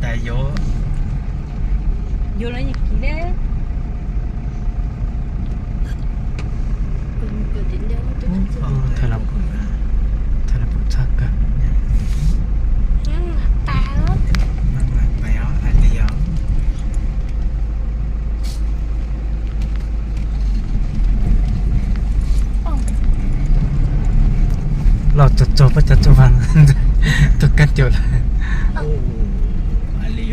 Tas yuav, yuav los yeej kiv deb. Thawj los pum txhaj kawg. Pais os, pais os, hais li os. Los txog txog pab cov txuj vaj, tuaj kab caum lawm. Hais li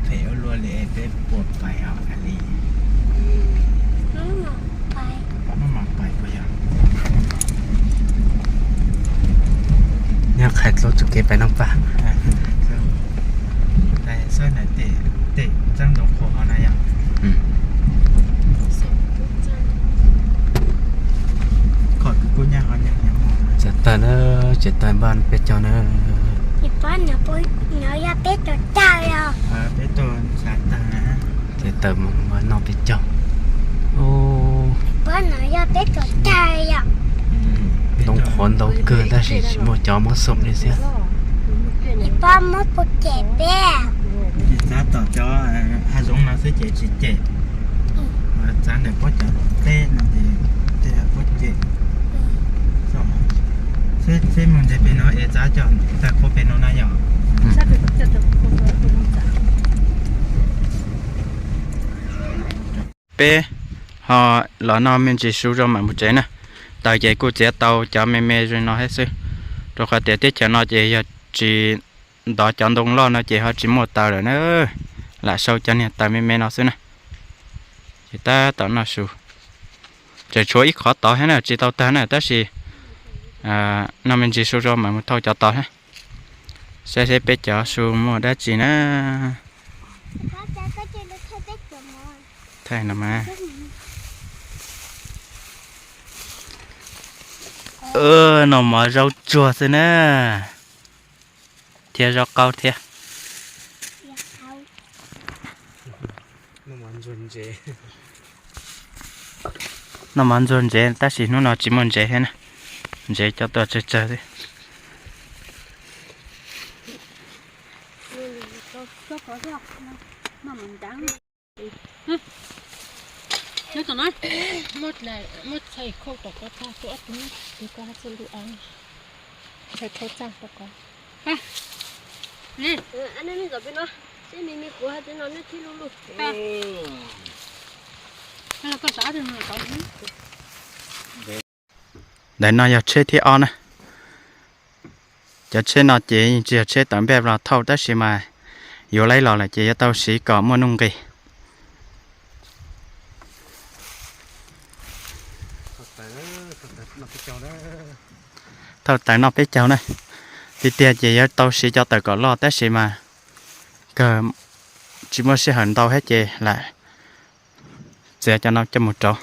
phem ua luaj li, peb puas pais os hais li. Maj mam pais puas yog? Nyob qhais dlua txoj kev pais Naj Paj. Xab ntawm tej txab ntoo qhuav hov na yom. Kom tus kub nyab ho nyob nyob. Tsev tawg na, tsev tawg npaj peb caug na. Nov yog peb caug tawg yom. Peb tuaj xav tawg na. Tsev tawg mus noj peb caug. Nov yog peb caug tawg yom. Ntoo qhuav ntau kawg tab sis tsis muaj cov muab xoom li xwb. Pab muab puas cem peb. Txav tom cov hav zoov no xwb ces tsis cem. Txav ntawm pob cov teb no ces tej puab cem. Xwb mus ntes pem no es txav cov tag qhuav pem no na yom. Peb ho los noj me ntsis su rau mam mus tsev na. Taws ces kuj txiav tau cov me me zoo no thiab xwb, rau qhov tias teb chaws no ces yog tsis ntov cov ntoo loj no ces ho tsis muaj taws lawm na. Lam sau cov niag taws me me no xwb na. Ces tab tom noj su, tseem tshuav ib qhov tod thiab na, tsis tau tag na tab sis noj me ntsis su rau mam mus thauj cov tod thiab. Saib seb peb cov su muaj dab tsi na. Thaij no mas. Noj mov zaub tsuag xwb na, thiab zaub qaub thiab. Noj mov ntxuag ntsev tab sis hnub no tsis muaj ntsev thiab na, ntsev cov tuaj tsawg tsawg xwb. Ntawm no yog tsheb thib ob na. Cov tsheb no ces yeej tsis yog tsheb tawm npej los thauj tab sis mas yuav lawv los lawm ces yuav tau siv kom muaj nuj nqis. Thauj taws noj peb caug na. Tiag tiag ces yuav tau siv cov taws kom loj tab sis mas kawg tsis muaj sij hawm ntau thiab ces lam txiav cov no coj mus rauv.